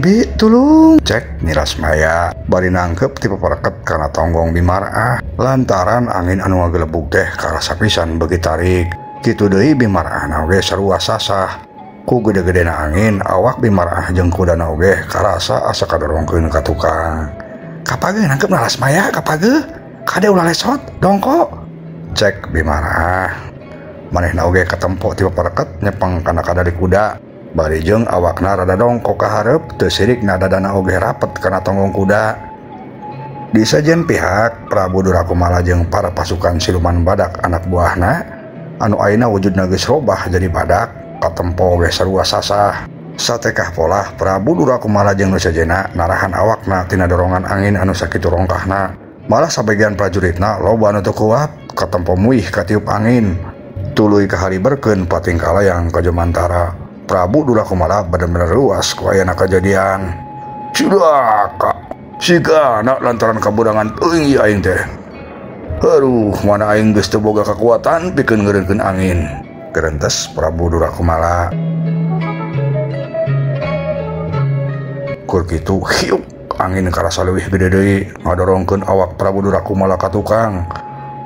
Bibi tulung cek Nyi Lasmaya bari nangkep ti papareket kana tonggong Bimarah lantaran angin anu ngagelebug teh karasa pisan beuki tarik. Kitu deui Bimarah oge sarua sasah. Ku gede-gedena angin awak Bimarah jeung kudana oge karasa asa kadorongkeun ka tukang. Kapage nangkep na Lasmaya kapage kade ulah lesot dongko cek Bimarah. Manehna oge katempo ti papareket nyepeng kana kadali kuda bari jeung awakna rada dongkok ka hareup teu sirikna dadana oge rapet kana tonggong kuda. Di sejen pihak Prabu Durakumala jeung para pasukan siluman badak anak buahna anu ayeuna wujudna geus robah jadi badak katempo oge sarua sasah. Satekah polah Prabu Durakumala jeung nu sejenna narahan awakna tina dorongan angin anu sakitu rongkahna. Malah sabagian prajuritna loba anu teu kuat katempo muih katiup angin. Tuluy kahariberkeun pating kalayang ka Jomantara. Prabu Durakumala bener-bener luas ku ayana kajadian. Cilaka sigana lantaran kaburangan teuing ieu aing teh. Aduh, mana aing geus teu boga kakuatan pikeun ngeureunkeun angin. Gerentes Prabu Durakumala. Kur kitu hiuk angin karasa leuwih gede deui ngadorongkeun awak Prabu Durakumala ka tukang.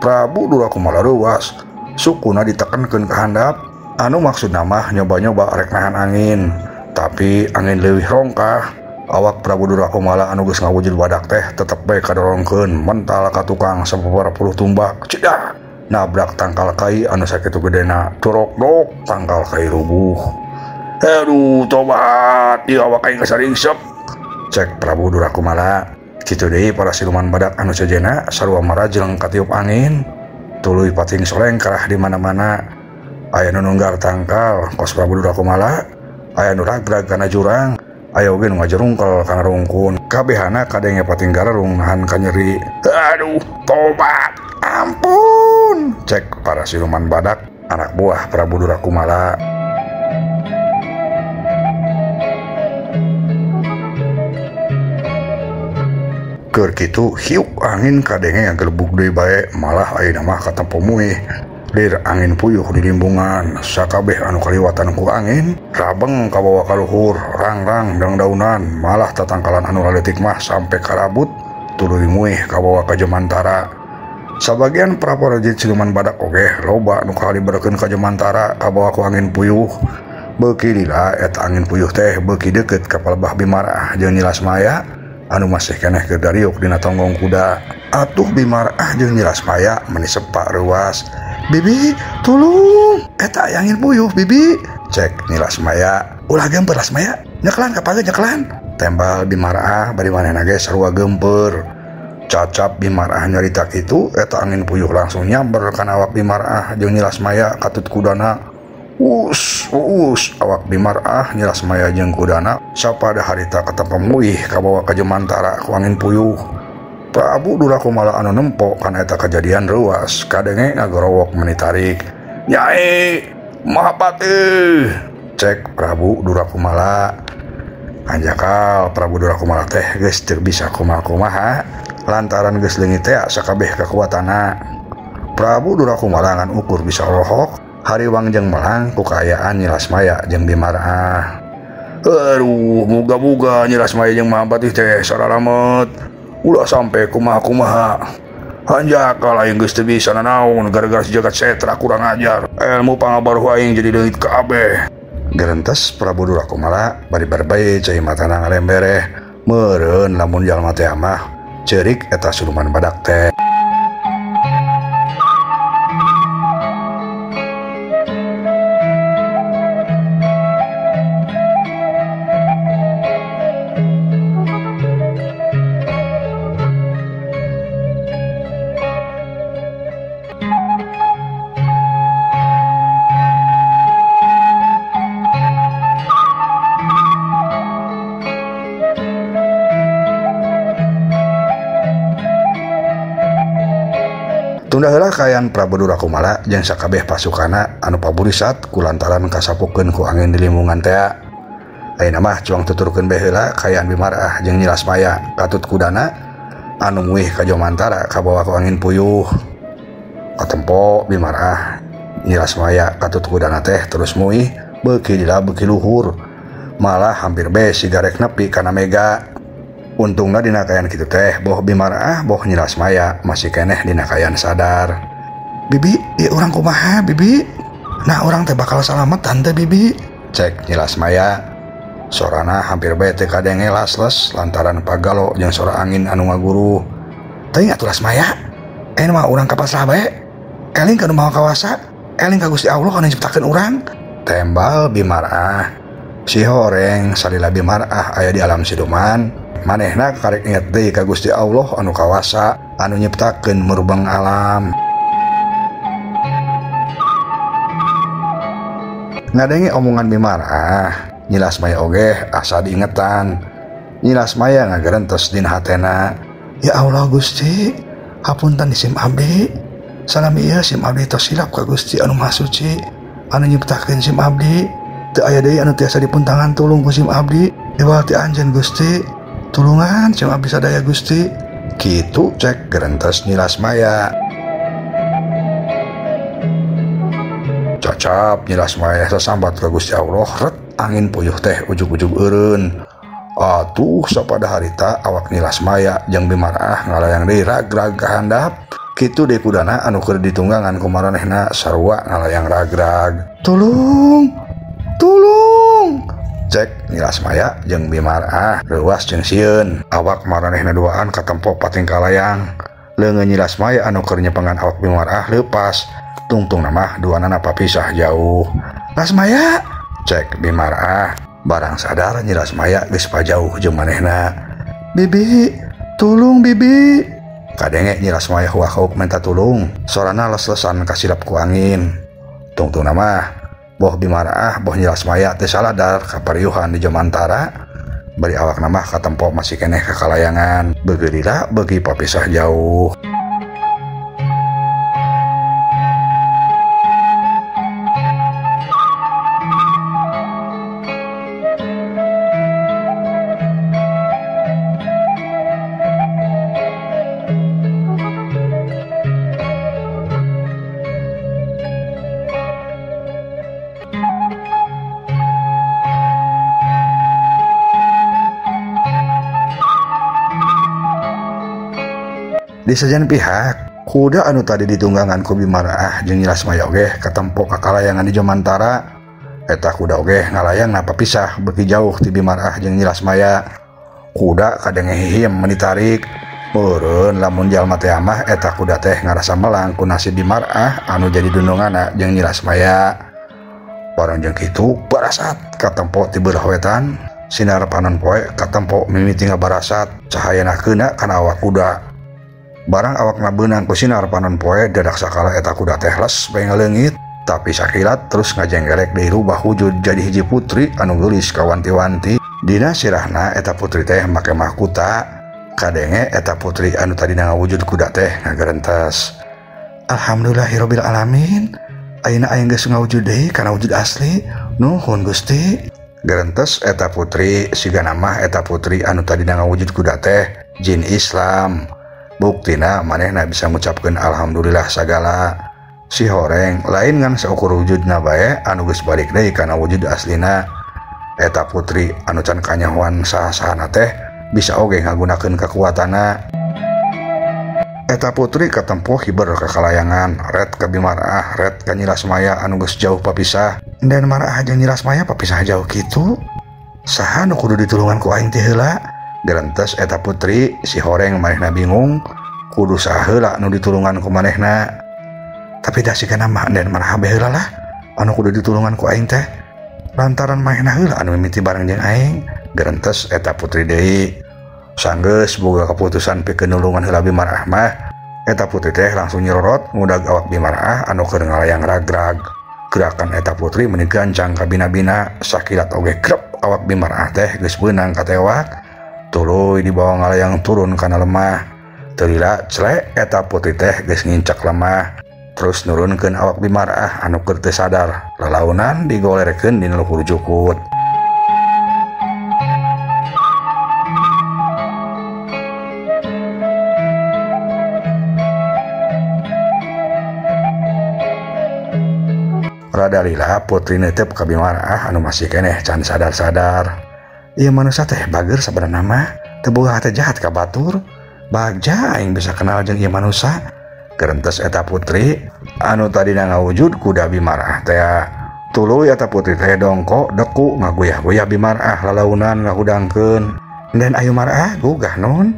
Prabu Durakumala reuas, sukuna ditekenkeun ka handap. Anu maksudna mah nyoba-nyoba rek nahan angin, tapi angin leuwih rongkah. Awak Prabu Durakumala anu geus ngawujud badak teh tetep bae kadorongkeun mental ka tukang sababaraha puluh tumbak. Cedak nabrak tangkal kai anu sakitu gedena, dorok-dorok tangkal kai rubuh. Aduh, tobat ieu awak aing kasaringsep cek Prabu Durakumala. Kitu deui para siluman badak anu sejenna sarua marajleng katiup angin. Tuluy pating solengkrah di mana-mana. Aya nu nunggar tangkal kos Prabu Durakumala, aya nu ragrag kana jurang, aya oge nu ngajerungkel kana rungkun. Kabehana kadenge pating gararung nahan kanyeri. Aduh, tobat, ampun cek para siluman badak anak buah Prabu Durakumala. Keur kitu hiuk angin kadenge ngagelebug deui bae, malah ayeuna mah katempo muih. Lir angin puyuh di limbungan, sakabeh anu kaliwatan ku angin rabeng kabawa ka luhur, rang-rang dangdaunan, malah tatangkalan anu laletik mah sampe karabut tuluy muih kabawa ka Jomantara. Sabagian prajurit siluman badak oge loba nu kahaliberkeun ka Jomantara kabawa ku angin puyuh. Beuki lila eta angin puyuh teh beuki deukeut ka palebah Bimarah jeung Nyi Lasmaya anu masih keneh keur dariuk dina tonggong kuda. Atuh Bimarah jeung Nyi Lasmaya meni sepak reuas. Bibi, tulung, eta aya angin puyuh, Bibi. Cek Nyi Lasmaya. Ulah geumpeur Lasmaya, nyekelan kapage nyekelan. Tembal Bimarah bari manehna ge sarua geumpeur. Cacap Bimarah nyarita kitu, eta angin puyuh langsung nyamber kana awak Bimarah jeung Nyi Lasmaya katut kudana. Us, us, awak Bimarah Nyi Lasmaya jeung kudana sapada harita katempo muih kabawa ka Jomantara ku angin puyuh. Prabu Durakumala anu nempo kana eta kajadian reuas kadenge ngagorowok meni tarik. Nyai Mahapatih cek Prabu Durakumala. Anjakal Prabu Durakumala teh geus teu bisa kumaha-kumaha lantaran geus leungit teh sakabeh kakuatanna. Prabu Durakumala ngan ukur bisa rohok hariwang jeung melang ku kaayaan Nyi Lasmaya jeung Bimarah. Aduh, muga-muga Nyi Lasmaya jeung Mahapatih teh sararamet. Ulah sampe kumaha-kumaha. Hanjakal aing geus teu bisa nanaon gara-gara si jagat setra kurang ajar. Ilmu pangabaruh aing jadi leungit kabeh. Gerentes Prabu Durakumala bari barbae cai matana ngalembereh. Meureun lamun jalma teh mah ceurik eta siluman badak teh. Tunda heula kaayaan Prabu Durakumala jeung sakabeh pasukana anu paburisat kulantaran kasapukeun ku angin di limbungan tea. Ayeuna mah cuang tuturkeun bae heula kaayaan Bimarah jeung Nyi Lasmaya katut kudana anu muih ka Jomantara kabawa ku angin puyuh. Katempo Bimarah Nyi Lasmaya katut kudana teh terus muih beuki lila beuki luhur. Malah hampir be sigarek nepi kana mega. Untungna dina kaayaan kitu teh boh Bimarah boh Nyi Lasmaya masih keneh dina kaayaan sadar. Bibi, ieu urang kumaha bibi? Nah urang teh bakal salametan teh bibi. Cek Nyi Lasmaya. Sorana hampir bae teu kadenge las-les lantaran pagalo jeung sora angin anu ngaguruh. Teuing atuh Lasmaya, ayeuna mah urang kapasrah bae. Eling ka nu Maha Kawasa, eling ka Gusti Allah anu nyiptakeun urang. Tembal Bimarah. Si horeng salila Bimarah aya di alam siluman, manehna karek inget deui ka Gusti Allah anu kawasa anu nyiptakeun murbeng alam. Ngadenge omongan Bimarah, Nyi Lasmaya oge asa diingetan. Nyi Lasmaya ngagerentes dina hatena. Ya Allah Gusti, hapunten sim abdi. Salami ieu sim abdi tos silap ka Gusti anu Maha Suci, anu nyiptakeun sim abdi. Teu aya deui anu tiasa dipuntangan tulung ku sim abdi, iwal ti anjeun Gusti. Tulungan sim abdi sadaya Gusti. Kitu cek gerentes Nyi Lasmaya. Cacap Nyi Lasmaya sasambat ka Gusti Allah, ret angin puyuh teh ujug-ujug eureun. Atuh sapada harita awak Nyi Lasmaya jeung Bimarah ngalayang deui ragrag ka handap. Kitu deui kudana anu keur ditunggangan ku maranehna sarua ngalayang ragrag. Tulung, tulung, cek Nyi Lasmaya jeung Bimarah reuas jeung sieun. Awak maranehna duaan katempo pating kalayang. Leungeun Nyi Lasmaya anu keur nyepengan awak Bimarah leupas. Tungtung mah duanana papisah jauh. Lasmaya, cek Bimarah. Barang sadar Nyi Lasmaya geus pajauh jeung manehna. Bibi, tulung bibi. Kadenge Nyi Lasmaya huah-huuk minta tulung. Sorana les-lesan kasilap ku angin. Tungtung mah boh Bimarah boh Nyi Lasmaya teu saladar kapariuhan di Jomantara. Bari awakna mah katempo masih keneh kakalayangan. Beuki lila beuki papisah jauh. Di sejen pihak, kuda anu tadi ditunggangan ku Bimarah jeung Nyi Lasmaya oge katempo kakalayangan di Jomantara. Eta kuda oge ngalayang papisah beuki jauh ti Bimarah jeung Nyi Lasmaya. Kuda kadenge hihim meni tarik. Meureun lamun jalma teh mah eta kuda teh ngarasa melang ku nasib Bimarah anu jadi dundunganna jeung Nyi Lasmaya. Barang jeung kitu barasat katempo ti beulah wetan, sinar panon poe katempo mimiti ngabarasat, cahayana keuna kana awak kuda. Barang awakna beunang ku sinar panon poe dadak sakala eta kuda teh les bae ngaleungit, tapi sakilat terus ngajenggelek deui rubah wujud jadi hiji putri anu geulis kawanti-wanti. Dina sirahna eta putri teh make mahkuta. Kadenge eta putri anu tadina ngawujud kuda teh ngagerentes. Alhamdulillahirabbil alamin. Ayeuna aing geus ngawujud deui kana wujud asli. Nuhun Gusti. Gerentes eta putri sigana mah eta putri anu tadina ngawujud kuda teh jin Islam. Buktina manehna bisa ngucapkeun alhamdulillah sagala. Si horeng lain ngan saukur wujudna bae anu geus balik deui kana wujud aslina. Eta putri anu can kanyahoan saha-sahana teh bisa oge ngagunakeun kakuatanna. Eta putri katempo hiber ka kalayangan, ret ka Bimarah, ret ka Nyi Lasmaya anu geus jauh papisah. Dan Marah jeung Nyi Lasmaya papisah jauh kitu. Saha nu kudu ditulungan ku aing teh heula? Gerentes eta putri si horeng manehna bingung kudu saha heula nu ditulungan ku manehna. Tapi da sigana mah den marah bae heula lah anu kudu ditulungan ku aing teh. Lantaran manehna heula anu mimiti bareng jeung aing. Gerentes eta putri deui. Sanggeus boga keputusan pikeun nulungan heula Bimarah mah, eta putri teh langsung nyerorot ngudag awak Bimarah anu keur ngalayang ragrag. Gerakan eta putri meni gancang ka bina-bina, sakilat oge grep awak Bimarah teh geus beunang katewak. Tuluy dibawa ngalayang turun kana lemah. Teu lila clek eta putri teh geus ngincak lemah. Terus nurunkeun awak Bimarah anu keur teu sadar. Lalaunan digolerkeun dina luhur jukut. Rada lila Putri neuteup ka Bimarah anu masih keneh can sadar-sadar. Ieu manusia teh bager sabenerna mah, teu boga hate jahat ka batur. Bagja aing bisa kenal jeung ieu manusia. Gerentes eta putri anu tadina ngawujud kuda Bimarah teh. Tuluy eta putri teh dongkok deku ngaguyah-guyah Bimarah lalaunan ngahudangkeun. Den Ayu Marah gugah nun.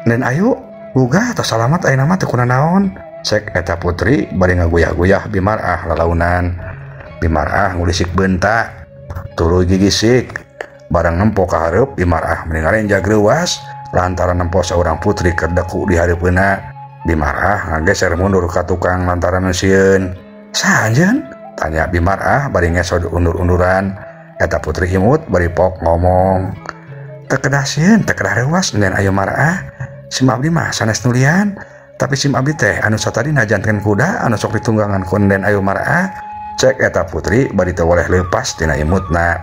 Den Ayu gugah atau salamat ayeuna mah teu kunanaon. Cek eta putri bari ngaguyah-guyah Bimarah lalaunan. Bimarah ngulisik beunta. Tuluy gigisik. Barang nempo ka hareup Bimarah meni ngarenjag reuwas lantaran nempo saurang putri keur deku di hareupeuna. Bimarah ngageser mundur ka tukang lantaran sieun. Saha anjeun? Tanya Bimarah bari ngesod undur-unduran. Eta putri imut bari pok ngomong. Teu kedah sieun, teu kedah reuwas Den Ayu Marah. Sim abdi mah sanes nulian, tapi sim abdi teh anu satadina janten kuda anu sok ditunggangan ku Den Ayu Marah. Cek eta putri bari teu woleh leupas tina imutna.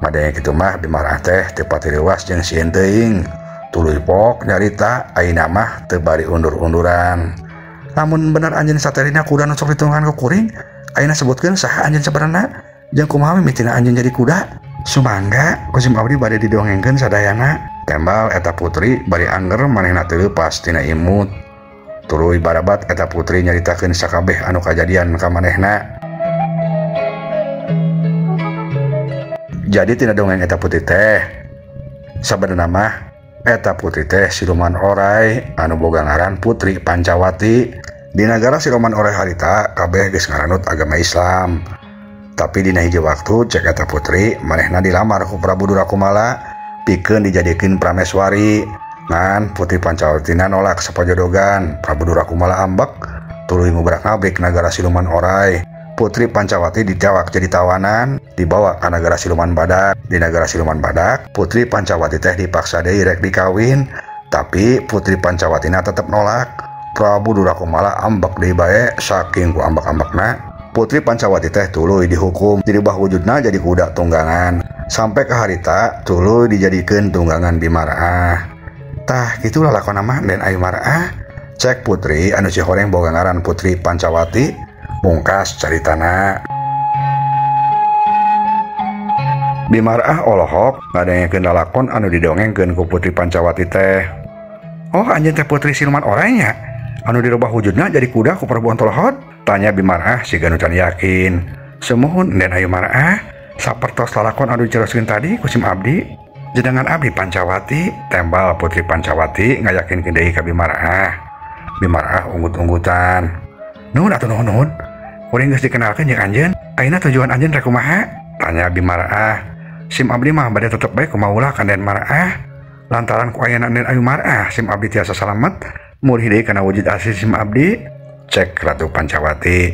Madanya kitu mah Bimarah teh teu pati reuwas jeung sieun teuing. Tuluy pok nyarita ayeuna mah teu bari undur-unduran. Lamun bener anjeun satadina kuda nu sok ditunggangan ku kuring, ayeuna sebutkeun saha anjeun sabenerna jeung kumaha mimitina anjeun jadi kuda. Sumangga ku sim abdi bade didongengkeun sadayana. Tembal eta putri bari anger manehna teu leupas tina imut. Tuluy barabat eta putri nyaritakeun sakabeh anu kajadian ka manehna. Jadi tina dongeng eta putri teh sabenerna mah eta putri teh siluman orai anu boga ngaran Putri Pancawati. Di nagara siluman orai harita kabeh geus ngaranut agama Islam. Tapi dina hiji waktu cek eta putri manehna dilamar ku Prabu Durakumala pikeun dijadikeun prameswari. Ngan Putri Pancawatina nolak sapajodogan. Prabu Durakumala ambek tuluy ngubrak-ngabrik nagara siluman orai. Putri Pancawati ditewak jadi tawanan, dibawa ke nagara siluman badak. Di nagara siluman badak, Putri Pancawati teh dipaksa deui rek dikawin, tapi Putri Pancawatina tetep nolak. Prabu Durakumala ambek deui bae saking ku ambek-ambekna. Putri Pancawati teh tuluy dihukum, dirubah wujudna jadi kuda tunggangan. Sampai ke harita tuluy dijadikeun tunggangan Bimarah. Tah kitulah lakon mah Den Ayu Marah. Cek putri anu sihoreng boga ngaran Putri Pancawati. Mungkas caritana. Bimarah olohok ngadengekeun lalakon anu didongengkeun ku Putri Pancawati teh. Oh anjeun teh putri siluman orai nya anu dirubah wujudna jadi kuda ku Prabu Antolohot? Tanya Bimarah siga nu can yakin. Sumuhun Den Ayu Marah, sapertos lalakon anu dicaroskeun tadi ku sim abdi. Jenengan abdi Pancawati, tembal Putri Pancawati ngayakinkeun deui ka Bimarah. Bimarah unggut-unggutan. Nuhun atuh nuhun. Kuring geus dikenalkeun jeung anjeun. Ayeuna tujuan anjeun rek kumaha? Tanya Bimarah. Sim abdi mah bade tetep bae kumaula ka Den Marah. Lantaran ku ayana Den Ayu Marah, sim abdi tiasa salamet mulih deui kana wujud asli sim abdi. Cek Ratu Pancawati.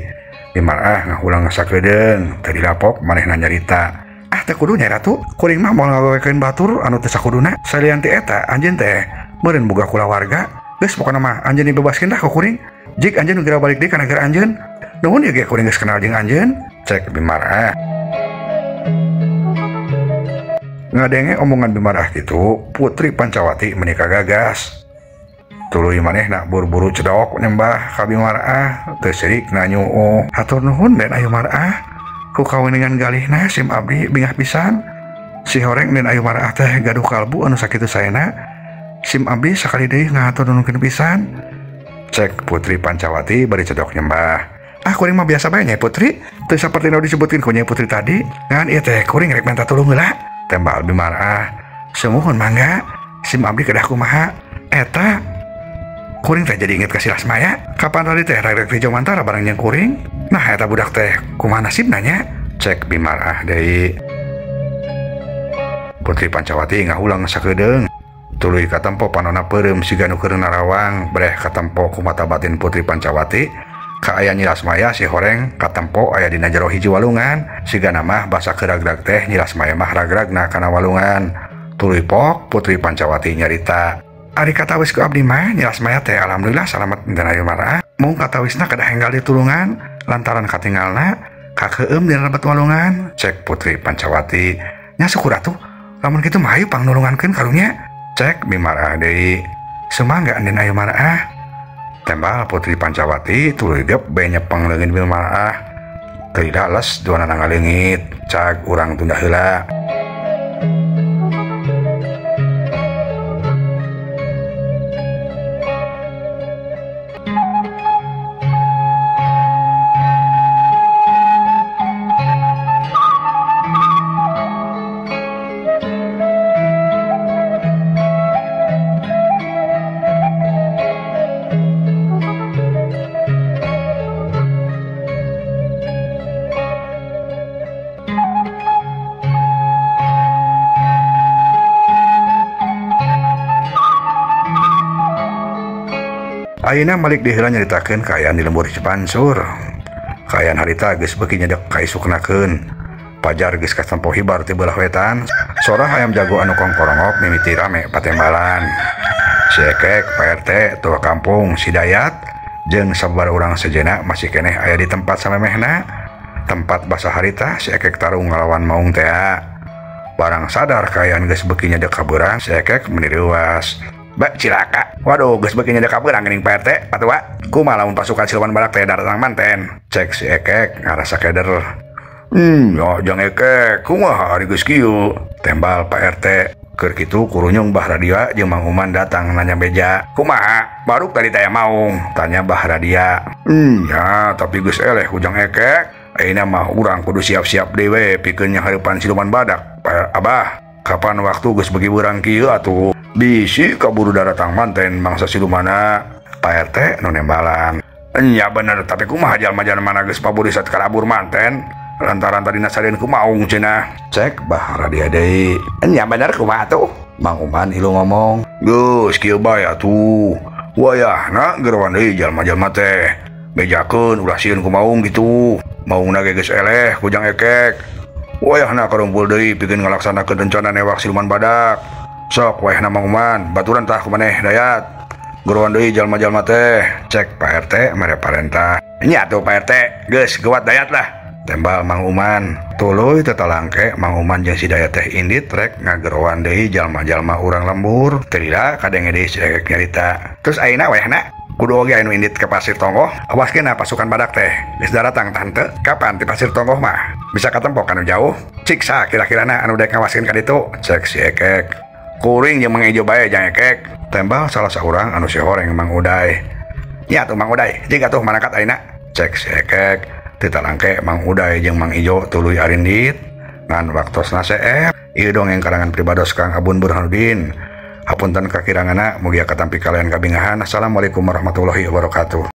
Bimarah ngahulang sakedeung, teu dilapok manehna nyarita. Ah teu kudu nya Ratu, kuring mah moal ngawekeun batur anu teu sakuduna. Salian ti eta anjeun teh meureun boga kulawarga. Geus pokona mah anjeun dibebaskeun dah ku kuring. Jik anjeun geura balik deui ka nagara anjeun. Nuhun ieu ge kuring geus kenal jeung anjeun. Cek Bimarah. Ngadenge omongan Bimarah kitu, Putri Pancawati meni kagagas. Tuluy manehna buru-buru cedok nyembah ka Bimarah, teu seurik nanyuuh. Hatur nuhun Den Ayu Marah, ku kaweningan galihna sim abdi bingah pisan. Si horeng Den Ayu Marah teh gaduh kalbu anu sakitu saena. Sim abdi sakali deui ngahatur nuhunkeun pisan. Cek Putri Pancawati bari cedok nyembah. Ah kuring mah biasa bae nya Putri, teu saperti nu disebutkeun ku Nyai Putri tadi. Ngan ieu teh kuring rek minta tulung heula. Tembal Bimarah. Sumuhun mangga, sim abdi kedah kumaha? Eta kuring teh jadi inget ka si Lasmaya. Kapan tadi teh rek ti Jomantara bareng jeung kuring? Nah eta budak teh kumaha nasibna nya? Cek Bimarah deui. Putri Pancawati ngahulang sakedeung. Tuluy katempo panona peureum siga nu keur narawang, breh katempo ku mata batin Putri Pancawati. Kaaya Nyi Lasmaya si horeng katempo aya dina jero hiji walungan, sigana mah basa keur ragrag teh Nyi Lasmaya mah ragragna kana walungan. Tuluy pok Putri Pancawati nyarita. Ari katawis ku abdi mah Nyi Lasmaya teh alhamdulillah salamet Den Ayu Marah. Mung katawisna kedah enggal ditulungan lantaran katinggalna kakeueum dina lebet walungan. Cek Putri Pancawati. Nya syukur atuh lamun kitu mah hayu pangnulungankeun karunya. Cek Bimarah deui. Sumangga Den Ayu Marah. Tembal Putri Pancawati tuluy gep bae nyepeng leungeun Bimarah. Teu dales duanana ngaleungit cag urang tunda heula. Ayeuna malik deui heula nyaritakeun kaayaan di lembur Cipansur. Kaayaan harita geus beuki nyedek kaisuknakeun. Pajar geus katempo hibar ti beulah wetan. Sora hayam jago anu kongkorongok mimiti rame patembalan. Si Ekek, Pak RT, tua kampung, si Dayat jeung sababaraha urang sejenna masih keneh aya di tempat samemehna. Tempat basa harita si Ekek tarung ngalawan maung tea. Barang sadar kaayaan geus beuki nyedek kabeurang, si Ekek meuni reuas. Bak cilaka. Waduh, geus beuki nyedek kabeurang geuning Pak RT, patua. Kumaha lamun pasukan siluman badak teh datang manten? Cek si Ekek ngarasa keder. Ya jang Ekek, kumaha ari geus kieu? Tembal Pak RT. Keur kitu kurunyung Bah Radia jeung Mang Uman datang nanya beja. Kumaha? Baruk tadi teh maung? Tanya Bah Radia. Ya, tapi geus eleh ku jang Ekek. Ayeuna mah urang kudu siap-siap deui we pikeun nyaharipan siluman badak. Pak Abah, kapan waktu geus beuki beurang kieu atuh? Bisi kaburu daratang manten mangsa silumana. Pak RT nu nembalan. Nya bener, tapi kumaha jalma-jalma geus paburisat kalabur manten lantaran tadi nasareun ku maung cenah. Cek Bah Radia deui. Nya bener kumaha atuh? Mang Uman ilu ngomong. Geus kieu bae atuh. Wayahna gerowan deui jalma-jalma teh. Bejakeun ulah sieun ku maung gitu. Maungna ge geus eleh ku jang Ekek. Wayahna karumpul deui pikeun ngalaksanakeun rencana newak siluman badak. Sok wayahna Mang Uman, baturan tah ku maneh Dayat. Gerowan deui jalma-jalma teh. Cek Pak RT mere parentah. Nya atuh Pak RT, geus geuwat Dayat lah. Tembal Mang Uman. Tuluy tetalangke Mang Uman jeung si Dayat teh indit rek ngagerowan deui jalma-jalma urang lembur. Teu lila kadenge deui si Ekek nyarita. Terus ayeuna wayahna kudu oge anu indit ke Pasir Tonggoh. Awaskeun pasukan badak teh geus daratang tante. Kapan ti Pasir Tonggoh mah bisa katempo kanu jauh. Ciksa kira-kirana anu dek ngawaskeun ka ditu. Cek si Ekek. Kuring jeung Mang Ijo bae jang Ekek. Tembal salah saurang anu si horeng Mang Uday. Nya atuh Mang Uday, jeung atuh manakat ayeuna. Cek si Ekek. Teu talangke Mang Uday jeung Mang Ijo tuluy arindit. Ngan waktosna seep. Ieu dongeng karangan pribados Kang Abun Burhanuddin. Hapunten kakiranganna, mugia katampi kalian kabingahan. Assalamualaikum warahmatullahi wabarakatuh.